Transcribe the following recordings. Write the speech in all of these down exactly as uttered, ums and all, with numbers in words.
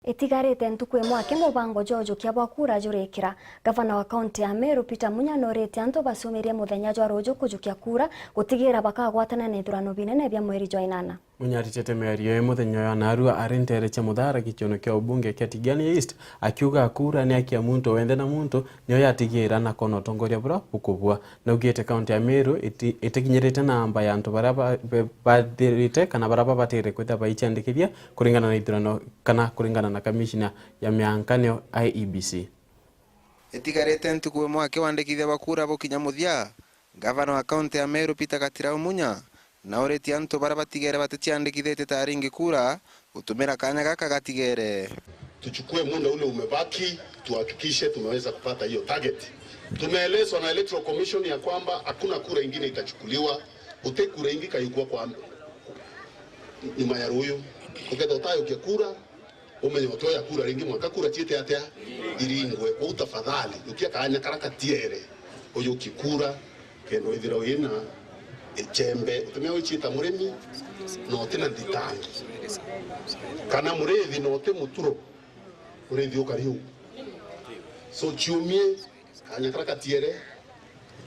Itigarite ntuku imwe aki mubango jwa ujukia bwa kura jurikira, gavana wa kaunti ya Meru Peter Munya nooritie antu bacumirie muthenya jwa ruju kujukia kura gutigira bakagwatana na ithurano binene bia mweri jwa inana. Munya aritite miario ii muthenya wa narua ari nteere cia Muthara giciono kia ubunge kia Tigania East, akiuga kura ni aki ya muntu wenthe na muntu nio yatigira na koona utongoria buria bukubua. Naugite kaunti ya Meru iti-, itikinyirite namba ya antu baria ba-, ba-, bathirite kana baria babatire kwithira baiciandikithia kuringana na ithurano kana kuringana na kamishina ya miankanio I E B C. Itigarite ntuku imwe aki wandikithia bwa kura bukinya muthia, gavana wa kaunti ya Meru Peter Gatirau Munya nauritie antu baria batigere baticiandikithitie ta aringi kura gutumira kaanya gaka gatigere. Tuchukue muda ule umebaki, tuhakikishe tumeweza kupata hiyo target. Tumeelezwa na Electoral Commission ya kwamba hakuna kura ingine itachukuliwa, uti kura ingi kayukua kwa nyuma ya ruyu. Ukethira utayukia kura, umenye utioya kura ringi mwanka kura ciite atia? Iringwe. Kwou tafadhali, jukia kaanya karia katiere, ujukie kura, kenda withira wina ichembe, utimea wiciita murimi, na uti na nthitangi, kana muriithi na uti muturo, uriithi ukari uu. So, ciumie, kaanya karia katiere,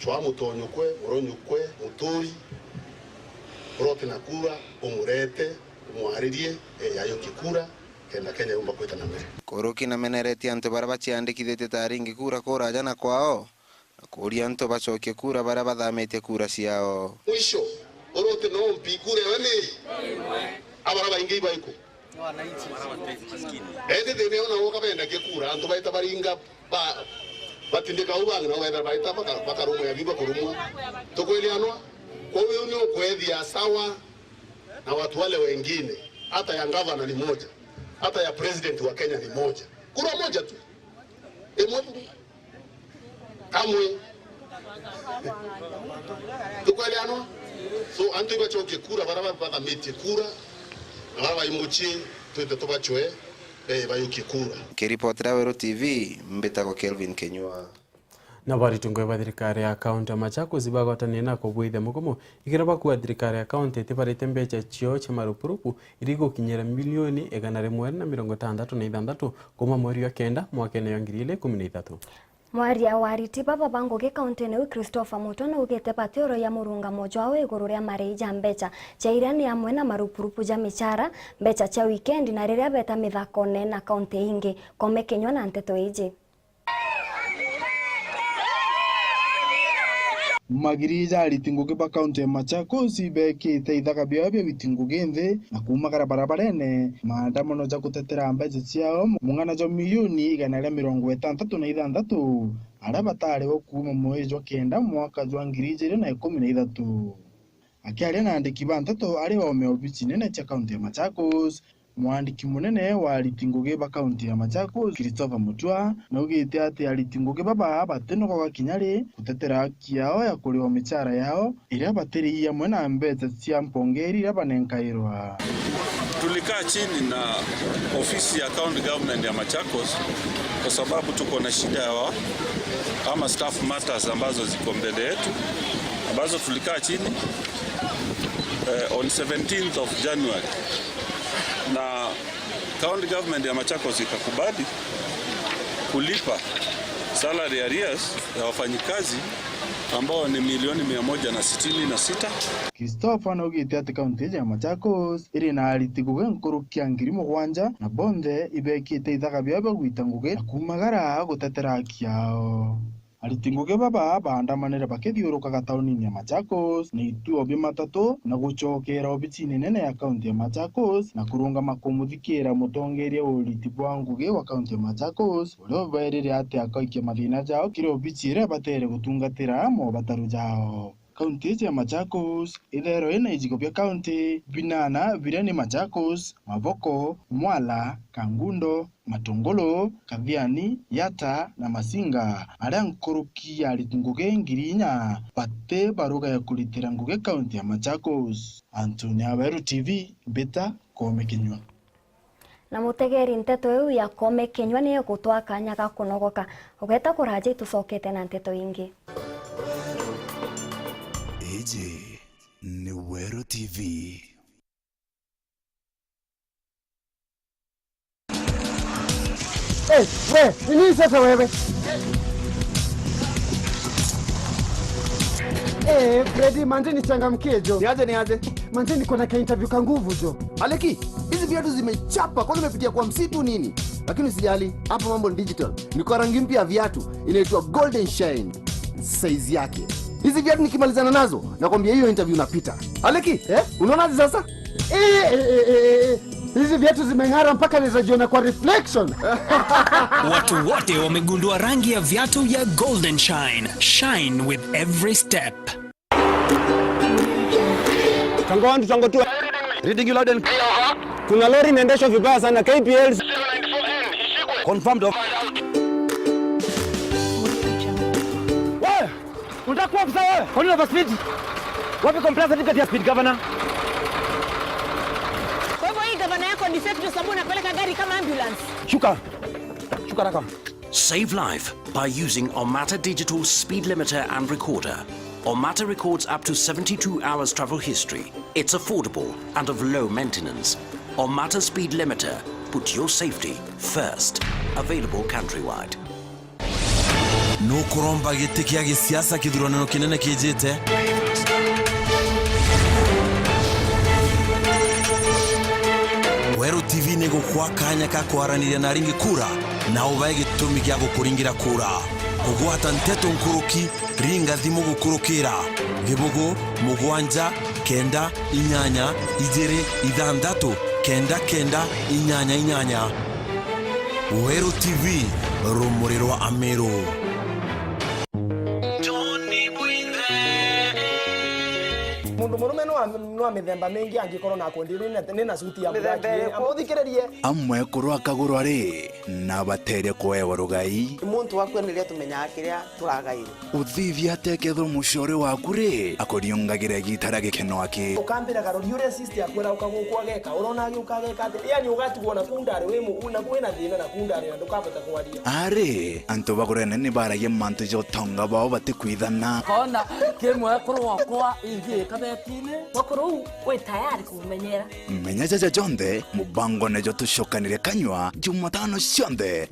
cwaa mutonyukwe, muronyukwe, muturi, uria uti na kura, umurete, umwaririe, eeja ajukie kura, kenda Kenya yumba kwita na mbere. Kuruki nameneretie antu baria baciandikithitie ta aringi kura kuraja na kwao, na kuuria antu bacokie kura baria bathamitie kura ciao. Mwisho, uria uti na umpi, kura ewe ni? A baria baingi ibaiku? Indi thina iyo nao ukabendagia kura, antu baita baringa ba-, batindika uu bangi nao bethira baita baka-, bakarumwa ya biu bakurumwa. Tukwelianwa? Kwou iu ni ukwethia sawa na watu wale wengine. Hata ya gavana ni moja. Hata ya president wa Kenya ni moja. Kura moja tu. Imwe tu. Kamwe. Tukwelianwa? So, antu ibacokie kura, baria ba-, bathamitie kura, na baria bai mucii, twite tubacwe, eh, bayukie kura. Nkiripotera Weru T V, mbitagwa Kelvin Kenyua. Nabo aritungi ba thirikari ya kaunti ya Machakos bagwatanie na kubwithia mugomo, ikiria bakuuga thirikari ya kaunti itibarite mbeca ciao cia marupurupu iria igukinyira milioni igana rimwe na mirongo itantatu na ithanthatu kuuma mweri wa kenda mwakene jwa ngiri igiri ikumi na ithatu. Mwaria wa ariti baba ba ngugi kauntine iu, Christopher Mutwa, naugite bati uroya murungamo jwao iguru ria marii ja mbeca cia iria ni amwe na marupurupu ja michara, mbeca cia wikendi na riria beta mithakone na kaunti ingi. Koome Kenyua na nteto iji. Magiri ja ariti ngugi ba kaunti ya Machakos beekite ithaka biao bia witi ngugi nthi na kuumagara barabarene, maandamano ja gutetera mbeca ciao, mung'ana jwa milioni igana ria mirongo itantatu na ithanthatu, aria bataarigwe kuuma mweri jwa kenda mwaka jwa ngiri ijiri na ikumi na ithatu. Akiaria na andiki ba nteto ari oome obisi nene cia kaunti ya Machakos, mwandiki munene wa ariti ngugi ba kaunti ya Machakos, Christopher Mutua, naugite ati ariti ngugi baba batinogoka kinya ri gutetera haki yao ya kuriwa michara yao iria batiri amwe na mbeca cia mpongeri iria banenkairwa. Tulikaa chini na ofisi ya county government ya Machakos kwa sababu tuko na shida ya wa-, ama staff matters ambazo ziko mbele yetu, ambazo tulikaa chini, eh, on seventeenth of January, na county government ya Machakos ikakubali kulipa salary arrears ya wafanyikazi ambao ni milioni mia moja na sitini na sita. Christopher naugite ati kaunti iji ya Machakos iri na ariti ngugi nkuruki ya ngiri mugwanja, na bonthe ibekite ithaka biao bia gwita ngugi na kuumagara gutetera haki yao. Ariti ngugi baba baandamanire bakithiurukaga taunini ya Machakos na ituo bia matatu na gucokera obisini nene ya kaunti ya Machakos na kurungama kumuthikiira mutongeria wa uriti bwa ngugi wa kaunti ya Machakos, uria ubeerire ati akoikia mathina jao kiri obisi iria bateere gutungatira mobataru jao. Kaunti iji ya Machakos ithairwa ina icigo bia kaunti binana biria ni Machakos, Mavoko, Mwala, Kangundo, Matungulu, Kathiani, Yatta na Masinga, aria nkuruki ya ariti ngugi ngiri inya bati baruga ya kuritira ngugi kaunti ya Machakos. Anthony Aweru, T V, Mbita, Koome Kinyua. Na mutegeri, nteto iu ya Koome Kinyua ni igutwaa kaanya ga kunogoka. Ugeta kuraja, itucokete na nteto ingi. Iji ni Weru T V. Eh, we, ni nini sasa wewe? Eh, Freddy, manze nichangamkie jo. Niaje, niaje? Manze niko na ka interview ka nguvu jo. Aleki, hizi viatu zimechapa, kwani umepitia kwa msitu nini? Lakini usijali, hapa mambo ni digital. Niko na rangi mpya ya viatu, inaitwa Golden Shine. Size yake. Hizi viatu nikimalizana nazo, nakwambia hiyo interview napita. Aleki, eh? Unaonaje sasa? Eh, eh, eh, eh, eh. Hizi viatu zimeng'ara mpaka naweza jiona kwa reflection. Watu wote wamegundua rangi ya viatu ya Golden Shine. Shine with every step. Tango one, tango two. Reading you loud and clear. Kuna lori inaendeshwa vibaya sana, K P L. Confirmed of. Wewe, unataka kuwa ofisa wewe? Kwani una speed? Wapi compliance certificate ya speed, governor? Kwa hivyo hii gavana yako ni safe ndio sababu unapeleka gari kama ambulance? Shuka. Shuka haraka. Save life by using Omata Digital Speed Limiter and Recorder. Omata records up to seventy-two hours travel history. It's affordable and of low maintenance. Omata Speed Limiter, put your safety first. Available countrywide. Nukuromba giti kia gisiasa kithuraniro kinene kijite? Weru T V ni gukwa kanya ka kwaraniria na aringi kura na ubae gitumi gia gukuringira kura. Kugwata nteto nkuruki, ringa thimu gukurukira Gibugu mugwanja kenda inyanya ijiri ithanthatu kenda kenda inyanya inyanya. Weru T V, rumuri rwa Ameru. Mundu murume no am-, no a mithemba mingi angikorwo na kundi ni na, ni na suti ya mithemba muraki, iriku? Amuthikiririe. Amwe kurwa kagurwa ri, na batere kuewa rugai. Muntu waku ni ria tumenyaga kiria turagairwe. Uthithia atekethwa mucore waku ri, akuriungagire gitara gikeno aki. Ukambira karori uria sister akwira ukaguku ageka, urona agiuka ageka atia? Yani ugatigwo na kundari wi mu-, na kwina thina na kundari na ndukabota kwaria. Ari, antu bagurene ni baragia mantu ja utonga bao batikwithana. Kona kimwe kurwa kwa ingi kabetine. Wakuru u wi tayari kumenyera. Menya jaja jonthe, mubangone jo tucokanire kanywa Jumatano cionthe.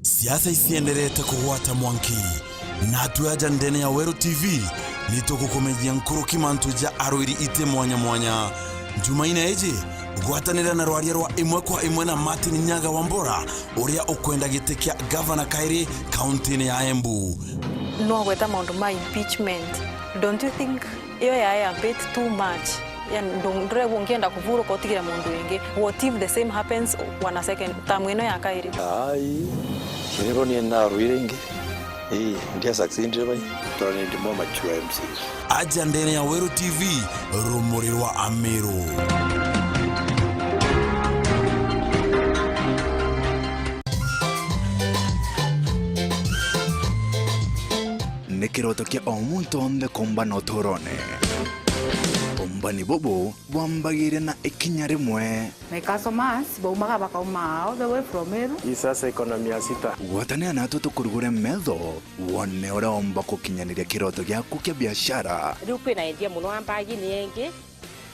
Siasa icienderete kugwata mwanki, natwe aja ndene ya Weru T V nitugukumenyia nkuruki mantu ja arwiri iti mwanya mwanya. Njumaine iji, gwatanira na rwaria rwa imwe kwa imwe na Martin Nyaga Wambora, uria ukwenda giti kia gavana kairi kauntine ya Embu. No gweta maundu ma impeachment. Don't you think iyo yae a bit too much? Yani, ndu-, nduregwa ungienda kuvuruka utigire mundu wingi. What if the same happens wana second term ino ya kairi? Ai, kiriro ni narwire ingi. Ii, ndia succeed bai. Tondũ ni ndimo mature M Cs. Aja ndene ya Weru T V, rumuri rwa Ameru. Ni kiroto kia o muntu onthe kumbana uturone. Umbani bubu bwambagire na ikinya rimwe. My customers baumaga bakauma all the way from Meru. Hii sasa iko na mia sita. Gwatanira natwe tukurugure metho, wone uria umba kukinyaniria kiroto giaku kia biashara. Riu kwina endia muno a mbagi ni engi,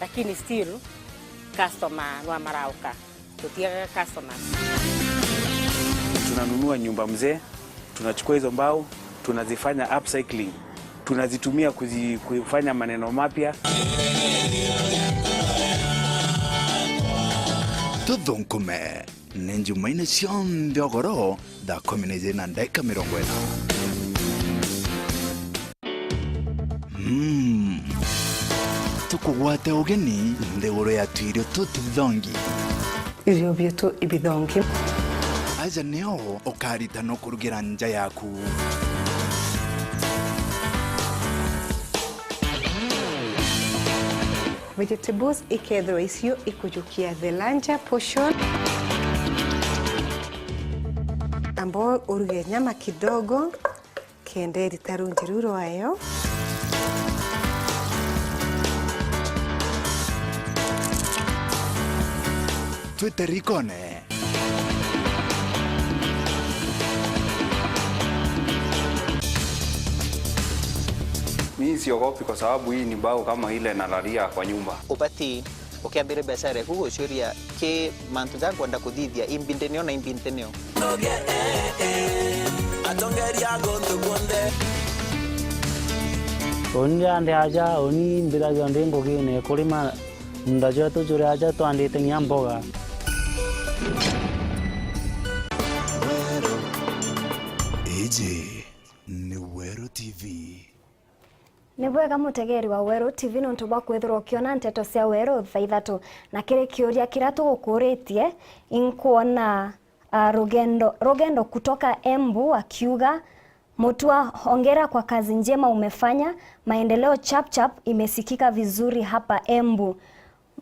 lakini still customer no amarauka. Tutiagaga customers. Tunanunua nyumba mzee, tunachukua hizo mbao, tunazifanya upcycling. Tunazitumia kuzi-, kufanya maneno mapya. Tuthunkume ni Njumaine cionthe ugoro thaa kumi na ijiri na ndagika mirongo ina. Mm. Tukugwate ugeni nthiguru ya tuirio tututhongi. Irio bietu ibithongi. Aja nio ukaritanwa kurugira nja yaku. Vegetables ikethirwa icio ikujukia the larger portion. Amba uruge nyama kidogo. Kenda irita runji ruu rwayo. Twite rikone. Mimi siogopi kwa sababu hii ni mbao kama ile nalalia kwa nyumba. Ubati Ukiambire biashara yaku guciuria, ki mantu ja nkwenda kuthithia, imbi ndi nio na imbi nti nio? Atongeria guntu gunthe. Uni ndi aja, uni mbithagia ndi ngugine kurima munda jwetu juri aja twandite nginya mboga. Iji ni Weru T V. Ni bwega mutegeri wa Weru T V nontu bwa kwithirwa ukiona nteto cia weru thaa ithatu. Na kiri kiuria kiria tugukuritie, inkwona, ah, Rugendo, Rugendo kutoka Embu akiuga, Mutua, hongera kwa kazi njema umefanya, maendeleo chap chap imesikika vizuri hapa Embu.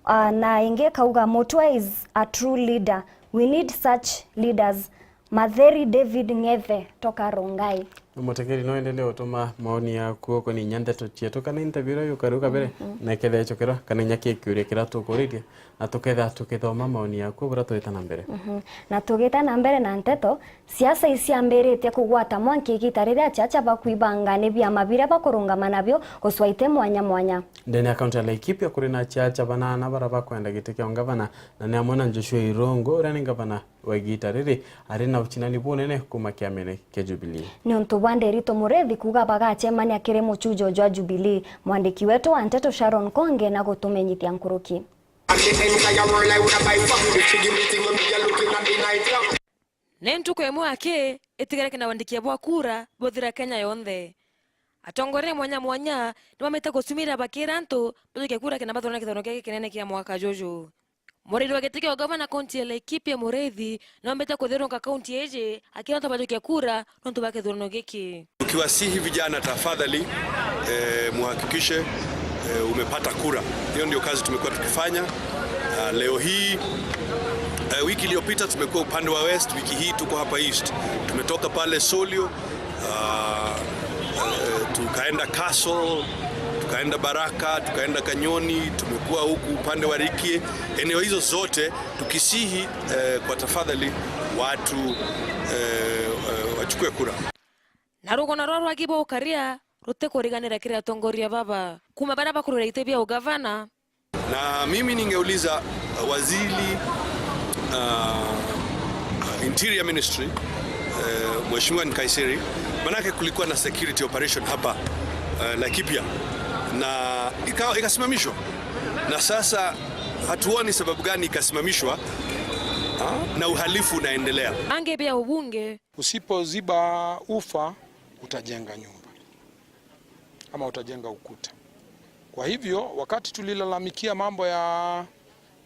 Ah, na ingi kauga, Mutua is a true leader. We need such leaders. Matheri David Ng'ethe toka Rongai. Mutegeri no endelee utuma maoni yaku ukoninya nteto cietu kana interview iria yukaruka mbere, na ikethira icokerwa kana inya ki kiuria kiria tukuritie, na tukethira tukithoma maoni yaku buria twita na mbere. Mhm. Na tugita na mbere na nteto, siasa iciambiritie kugwata mwanki igita riria achacha bakwibanga ni biama biria bakurungama nabio gucwa iti mwanya mwanya. Ndene ya kaunti ya Laikipia kuri na achacha banana baria bakwenda giti kia ungavana, na ni amwe na Joshua Irongo uria ni ngavana wa igita riri ari na ucinani bunene kuuma kiamene kia Jubilee. Niuntu bwa Nderitu Muriithi kuuga bagacemania kiri muchujo jwa Jubilee, mwandiki wetu wa nteto Sharon Konge na gutumenyithia nkuruki. Ni ntuku imwe aki itigere kina wandikia bwa kura buthira Kenya yonthe. Atongoria mwanya mwanya ni bamite gucumira bakira antu bajukie kura kina bathurana kithurano giki kinene kia mwaka juju. Muriri wa giti kia ugavana kaunti ya Laikipia Muriithi ni ombite kuthirunka kaunti iji akira antu bajukia kura nontu bwa kithurano giki. Tukiwasihi vijana, tafadhali, eh, muhakikishe, eh, umepata kura. Hiyo ndio kazi tumekuwa tukifanya. Ah, leo hii, eh, wiki iliyopita tumekuwa upande wa West, wiki hii tuko hapa East. Tumetoka pale Solio, ah, eh, tukaenda Castle, tukaenda Baraka, tukaenda Kanyoni, tumekuwa huku upande wa Rikie. Eneo hizo zote tukisihi, eh, kwa tafadhali watu, eh, eh, wachukue kura. Na rugano rwa rwagi bwa ukaria rutikuriganira kiri atongoria baba. Kuuma baria bakurwira iti bia ugavana. Na mimi ningeuliza, uh, waziri, uh, Interior Ministry, uh, Mheshimiwa Nkaissery, manake kulikuwa na security operation hapa, uh, Laikipia, na ika-, ikasimamishwa. Na sasa hatuoni sababu gani ikasimamishwa, uh, na uhalifu unaendelea. Angi bia ubunge. Usipoziba ufa, utajenga nyumba ama utajenga ukuta. Kwa hivyo, wakati tulilalamikia mambo ya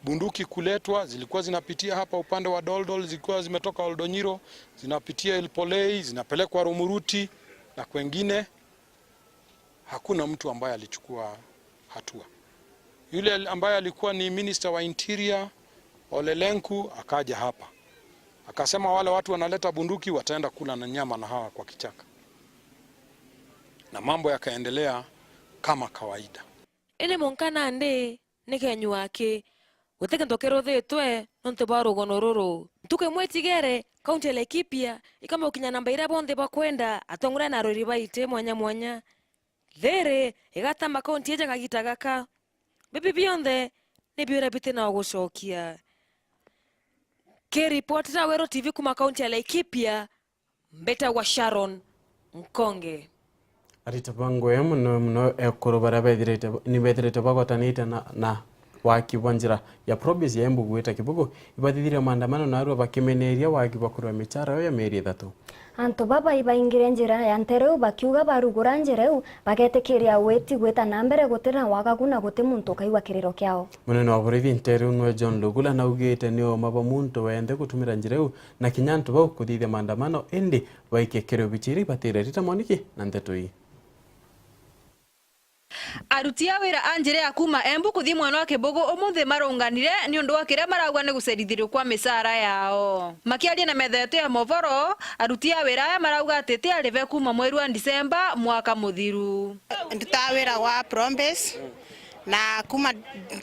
bunduki kuletwa, zilikuwa zinapitia hapa upande wa Doldol, zilikuwa zimetoka Oldonyiro, zinapitia Ilpolei, zinapelekwa Rumuruti na kwengine, hakuna mtu ambaye alichukua hatua. Yule al-, ambaye alikuwa ni Minister wa Interior, Ole Lenku, akaja hapa. Akasema wale watu wanaleta bunduki wataenda kula na nyama na hawa kwa kichaka. Na mambo yakaendelea kama kawaida. Indi mwanka nandi ni kenywa ki, guti kintu kiruthitwe nontu bwa rugano ruru. Ntuku imwe itigere, kaunti ya Laikipia ikauma gukinya namba iria bonthe bakwenda, atongoria na arori ba iti mwanya mwanya. Thiri igatamba kaunti iji kagita gaka. Bibi bionthe ni biuria biti na ugucokia. Ki ripoti ya Weru T V kuuma kaunti ya Laikipia, mbitagwa Sharon Nkonge. Arita ba ngugi mono mono ekuru baria bethirite, ni bethirite bagwatanite na, na waki bwa njira ya province ya Embu gwita Kibugu, ibathithirie maandamano narua bakimeneria waki bwa kurua michara yo ya mieri ithatu. Antu baba ibaingire njira ya nteere iu bakiuga barugura njira iu, bagetikiria witi gwita na mbere guti na wagagu na guti muntu ukaigua kiriro kiao. Munene wa borithi nteere iu nwe John Lugula naugite ni uuma bwa muntu wenthe gutumira njira iu, na kinya antu bau kuthithia maandamano, indi baikie kiri ubichiri batire. Rita Mwaniki na nteto ii. Aruti a wira a njira ya kuuma Embu kuthi mwena wa Kibugu umunthi marunganire niundu wa kiria marauga ni gucerithirio kwa micara yao. Makiaria na metha yetu ya movoro, aruti a wira aya marauga ati ti arive kuuma mweri wa Disemba mwaka muthiru. Ndutaga wira wa Promise, na kuuma,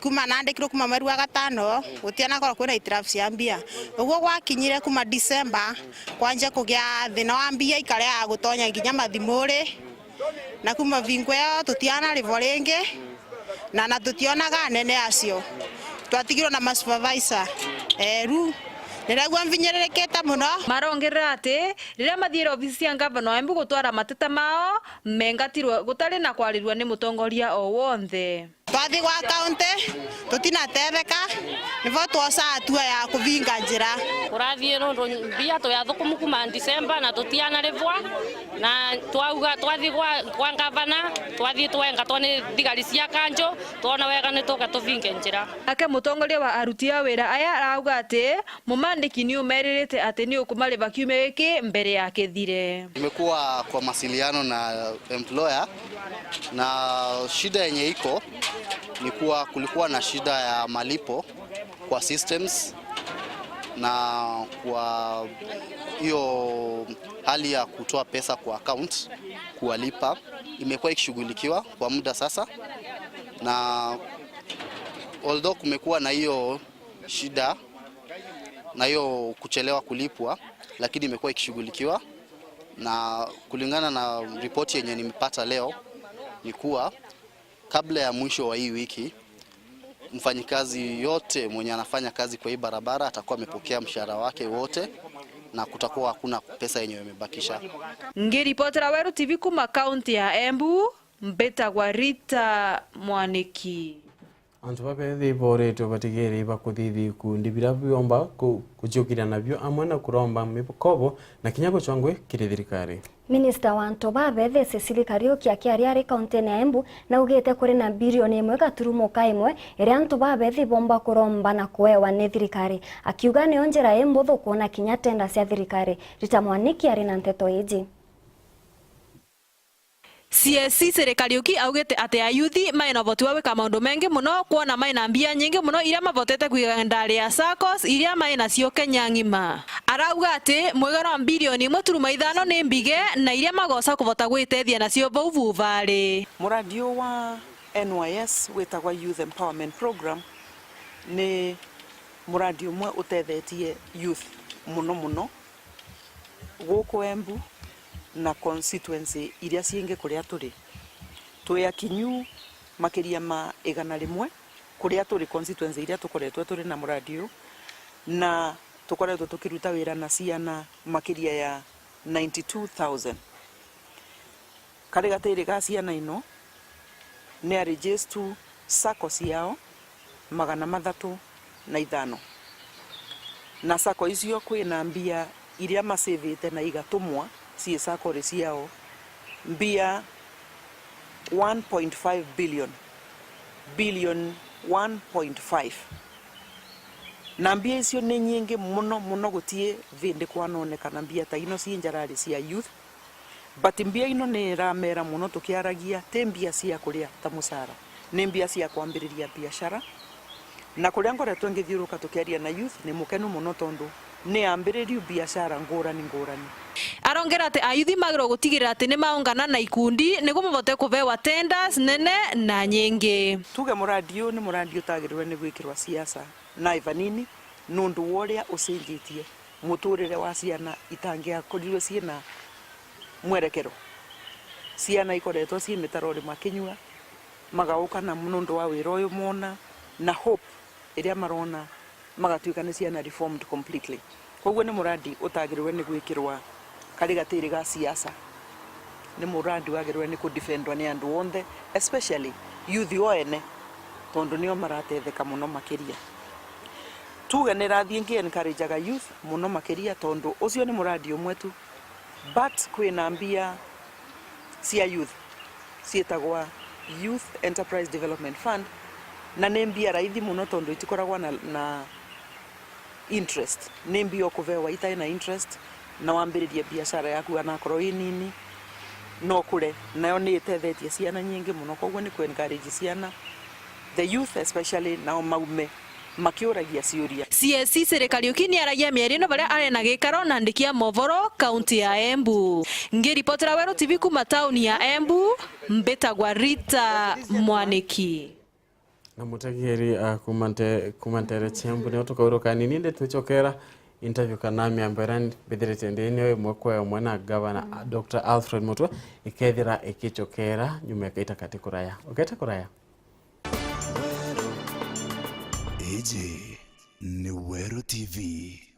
kuuma nandikirwe kuuma mweri wa gatano, gutiana korwo kwina itirabu cia mbia. Uguo gwakinyire kuuma Disemba, kwanja kugia thina wa mbia ikareaga gutonya nginya mathimuri. Na kuuma vingo io tutiana rivo ringi, na, na tutionaga anene acio. Twatigirwe na ma supervisor eru, ndiragua mvinyiririkite muno. Marongerera ati riria mathiire obisi cia ngavana wa Embu gutwara mateta mao, mengatirwe gutari na kwarirua ni mutongoria o wonthe. Twathi gwa county, tutinatetheka, nivo twosa hatua ya kuvinga njira. Kurathie nundu mbia tuyathukumu kuma December na tutianarivwa, na twauga twathi gwa, gwa ngavana, twathi twengatwa ni thigari cia kanjo, twona wega ni tuke tuvinge njira. Nake mutongoria wa aruti a wira aya arauga ati mumandiki ni umeririte ati ni ukumariva kiumia giki mbere ya kithire. Tumekuwa kwa mawasiliano na employer, na shida yenye iko ni kuwa kulikuwa na shida ya malipo kwa systems, na kwa hiyo hali ya kutoa pesa kwa account kuwalipa imekuwa ikishughulikiwa kwa muda sasa, na although kumekuwa na hiyo shida na hiyo kuchelewa kulipwa, lakini imekuwa ikishughulikiwa, na kulingana na ripoti yenye nimepata leo ni kuwa kabla ya mwisho wa hii wiki, mfanyikazi yote mwenye anafanya kazi kwa hii barabara atakuwa amepokea mshahara wake wote na kutakuwa hakuna pesa yenye imebakisha. Ngiripotera Weru T V kuma kaunti ya Embu, mbitagwa Rita Mwaniki. Antu babethi boretwe batigere bakuthithia ikundi biria biomba ku-, kuciukiria nabio amwe na kuromba mikobo na kinya gucwa ngui kiri thirikari. Minista wa antu babethi Cecily Kariuki akiaria ari kauntini ya Embu naugite kuri na bilioni imwe gaturumo ka imwe iria antu babethi bomba kuromba na kuewa ni thirikari, akiuga niyo njira imbuthu kuona kinya tenda cia thirikari. Rita Mwaniki ari na nteto iji. C S C Sere Kariuki augite ati ayuthi mai na uvoti wa gwika maundu mengi muno, kwona mai na mbia nyingi muno iria mavotete kwiga ndari ya saccos iria mai nacio Kenya ng'ima. Arauga ati mwigana wa bilioni imwe turuma ithano ni mbige na iria magoca kuvota gwitethia nacio vau vuvari. Muradi uyu wa N Y S witagwa Youth Empowerment Program ni muradi umwe utethetie youth muno muno guku Embu na constituency iria ciingi kuria turi. Twi akinyu makiria ma igana rimwe kuria turi, constituency iria tukoretwe turi na muradi uyu, na tukoretwe tukiruta wira na ciana makiria ya ninety-two thousand. Kari gatiri ga ciana ino ni a register sacco ciao magana mathatu na ithano. Na sacco icio kwina mbia iria masivite na igatumwa cii sacco-ri ciao mbia one point five billion, billion one point five. Na mbia icio ni nyingi muno muno, gutii vindi kwanonekana mbia ta ino cii njarari cia youth. But mbia ino ni iramera muno tukiaragia, ti mbia cia kuria ta mucara, ni mbia cia kwambiriria biashara. Na kuria ngoretwe ngithiuruka tukiaria na youth, ni mukenu muno tondu ni ambiririo biashara ngurani ngurani. Arongera ati ayuthi magirwa gutigirira ati ni maungana na ikundi niguo mabote kubewa tenders nene na nyingi. Tuge muradi uyu ni muradi utagirirwe ni gwikirwa siasa na ivanini, nundu wa uria ucenjitie muturire wa ciana itangiakorirwe ciina mwerekero. Ciana ikoretwo cii mitarori makinyua, magauka na nundu wa wira uyu mona, na hope iria marona, magatuika ni ciana reformed completely. Koguo ni muradi utagirirwe ni gwikirwa kari gatiri ga siasa. Ni muradi wagirirwe ni kudefendwa ni andu onthe, especially youth o ene, tondu nio maratetheka muno makiria. Tuge ni rathii ngi encourageaga youth muno makiria, tondu ucio ni muradi umwe tu, but kwina mbia cia youth ciitagwa Youth Enterprise Development Fund, na ni mbia raithi muno tondu itikoragwa na, na interest. Ni mbia ukuvewa itai na interest, na wambiririe biashara yaku anakorwo i nini, no ukure. Nayo ni itethetie ciana nyingi muno, koguo ni ku encourage ciana, the youth especially, nao maume makiuragia ciuria. C S C Sere Kariuki ni aragia mieri ino baria ari na gikaro na andiki a movoro kaunti ya Embu. Ngiripotera Weru T V kuma tauni ya Embu, mbitagwa Rita Mwaniki. Na mutegeri, ah, kuma nte-, kuma ntere cia Embu, nio tukauruka nini, indi twicokera interview kana miambo iria mbithirite ndi nio imwe kwa imwe na Gavana, ah, Doctor Alfred Mutwe, ikethira ikicokera nyuma ya kaita kati kuraya. Ukete kuraya? Iji ni Weru T V.